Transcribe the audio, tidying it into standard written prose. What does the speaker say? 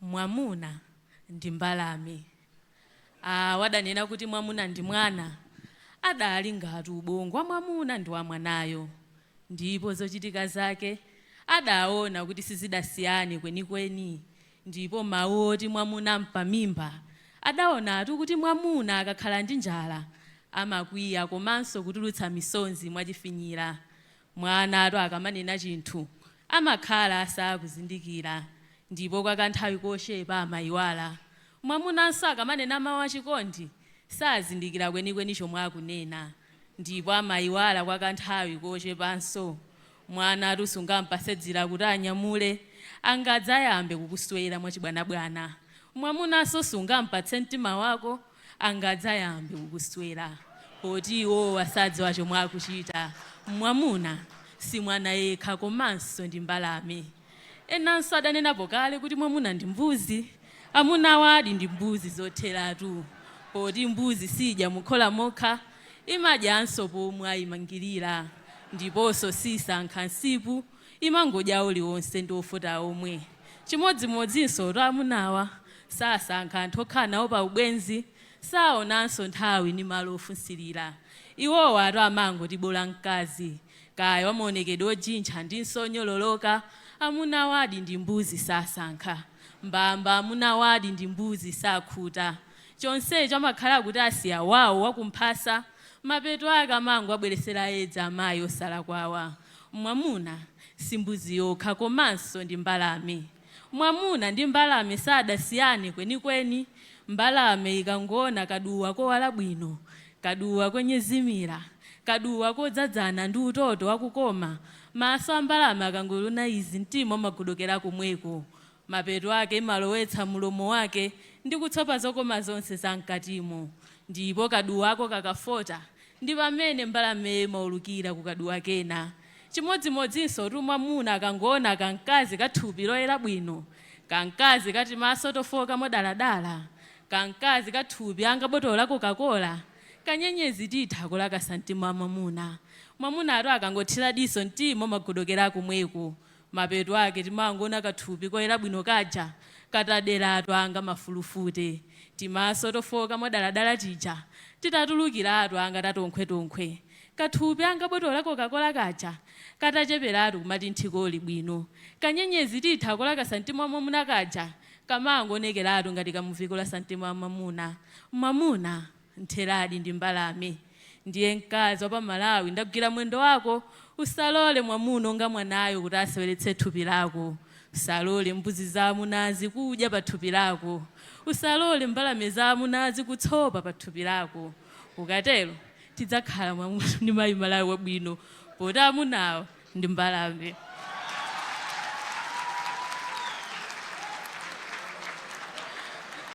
Mwamuna ndi mbalame. Awa adanena kuti mwamuna ndi mwana adali ngati ubongo wa mwamuna ndi wa mwanayo, ndipo zochitika zake adaona kuti sizidasiyane kwenikweni. Ndipo mawu oti mwamuna mpamimba, adaonatu kuti mwamuna akakhala ndi njala amakwiya komanso kutulutsa misonzi mwachifinyira. Mwana atu akamanena chinthu amakhala asakuzindikira, ndipo kwa kanthawi kochepa amayiwala. Mwamunanso akamanena mawu achikondi sazindikira kwenikweni chomwe akunena, ndipo amayiwala kwa kanthawi kochepanso. Mwana atu sungampase dzira kuti anyamule, angadzayambe kukuswera mwachibwanabwana. Mwamunanso sungampatse mtima wako, angadzayambe kukuswera, poti iwo asadziwa chomwe akuchita. Mwamuna si mwana yekha, komanso ndi mbalame. Enanso adanenapo kale kuti mwamuna ndi mbuzi. Amunawa adi ndi mbuzi zotheratu, poti mbuzi sidya mukhola mokha, imadyanso pomwe ayimangirira, ndiponso sisankha msipu, imangodya uliwonse ndi ofota omwe. Chimodzimodzinso to amunawa sasankha anthu okhala nawo pa ubwenzi, saonanso nthawi ndi malo ofunsirira. Iwowa atu amangoti bola mkazi, kaya wamaonekedwe ojintcha ndinso onyololoka. Amunawa adi ndi mbuzi, sasankha mbamba. Amunawa adi ndi mbuzi, sakhuta. Chonsecho amakhala kuti asiya wawo wakumphasa. Mapeto ake amango abweresera edzi amayi osala kwawa. Mwamuna si mbuzi yokha, komanso ndi mbalame. Mwamuna ndi mbalame sadasiyane kwenikweni. Mbalame ikangona kaduwa kowala bwino, kaduwa konyezimira, kaduwa kodzadzana ndi utoto wakukoma, maso a mbalame akangoluna izi, mtima umagodokera komweko. Mapeto ake imalowetsa mulomo wake ndi kutsopa zokoma zonse za mkatimo, ndipo kaduwako kakafota ndi pamene mbalameyo imaulukira kukaduwa kena. Chimodzimodzinso tu mwamuna akangoona kamkazi kathupi loyera bwino, kamkazi kati maso tofoka modaladala, kamkazi kathupi anga botolo la Coca-Cola, kanyenyezi titha kulakasa mtima wa mwamuna. Mwamuna atu akangothira diso, mtima umagodokera komweko. Mapeto ake timangoona kathupi koyera bwino kaja kataderatu anga mafulufute, timaso tofoka modaladala tija titatulukiratu anga tatonkhwetonkhwe, kathupi anga botolo la Coca-Cola kaja katacheperatu kumati nthikoli bwino, kanyenyezi titha kulakasa mtima wa mwamuna kaja kamangonekeratu ngati kamuviko la santima wa mwamuna. Mwamuna ntheradi ndi mbalame. Ndiye mkazi wa Malawi, ndagwira mwendo wako, usalole mwamuna onga mwanayo kuti aseweretse thupi lako. Usalole mbuzi za amunazi kudya pa thupi lako. Usalole mbalame za amunazi kutsopa pa thupi lako. Ukatero tidzakhala mwamuna ndi mayi Malawi wabwino, poti amunawo ndi mbalame.